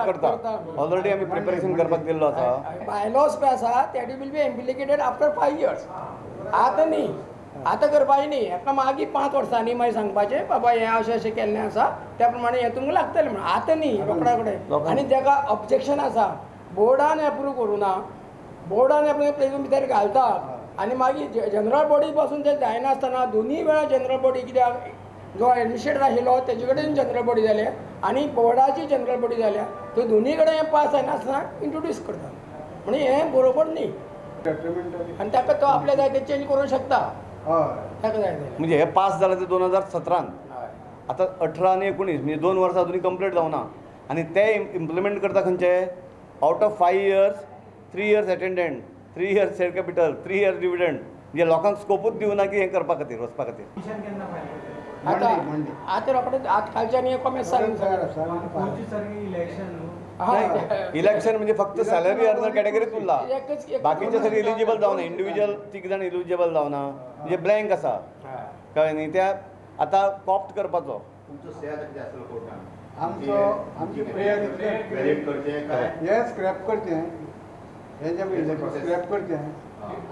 करता. ऑलरेडी आमी प्रिपरेशन करपाक दिल्लो आसा. बायलॉज पळय आसा that will be implicated after 5 years. आतां न्ही, आतां करपाचें न्ही, हेका मागीर 5 वर्सांनी मागीर सांगपाचें बाबा हें अशें अशें केल्लें आसा त्या प्रमाणे हें तुमकां लागतलें म्हणून. आतां न्ही रोखड्या कडेन. आनी ताका ऑब्जेक्शन आसा, बोर्डान एप्रूव करूं ना, बोर्डान एप्रूव तेतून भितर घालता आनी मागीर जनरल बॉडी पासून ते जायनासतना दोनूय वेळा जनरल बॉडी कित्याक जो एडमिनिस्ट्रेटर आशिल्लो तेजे कडेन जनरल बॉडी जाल्या आनी बोर्डाची जनरल बॉडी जाल्या, त्यो दोनूय कडेन हें पास जायनासतना इंट्रोड्यूस करता म्हणजे हें बरोबर न्ही. आनी ताका तो आपल्या जाय ते चेंज करूंक शकता, ताका जाय जाल्यार. म्हणजे हे पास जालें ते 2017, आतां 18 आनी 19 म्हणजे 2 वर्सां अजून कंप्लीट जावना. आनी ते इम्प्लिमेंट करता खंयचे out of 5 years 3 years attendant, 3 years share capital, 3 years dividend. म्हणजे लोकांक स्कोपूच दिवना की हें करपा खातीर वचपा खातीर. आतां आतां रोखडें आतां कालच्यान हें कॉमेस जालें. इलेक्शन म्हणजे फक्त सॅलरी अर्नर कॅटेगरीच उरला, बाकीचे सगळे इलिजिबल जावना. इंडिविज्युअल 3 जाण इलिजिबल जावना, म्हणजे ब्लँक आसा, कळ्ळें न्ही. त्या आतां कॉप्ट करपाचो आमचो आमची प्रेयर हें स्क्रॅप करचें, हें जें स्क्रॅप करचें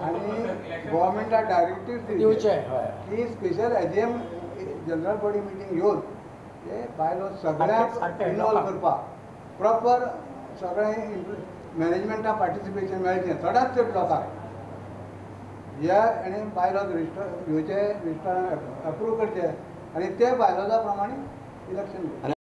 आनी गव्हर्मेंटाक डायरेक्टीव दिवचें की special AGM general body meeting घेवन ते बायलो सगळ्यांक इनवॉल्व करपाक प्रॉपर सगळें मॅनेजमेंटा पार्टिसिपेशन मेळचें चडांत चड लोकांक. ह्या आनी बायलॉज रजिस्टर घेवचे, रजिस्टर अप्रूव करचे आनी ते बायलॉजा प्रमाणे इलेक्शन. आनी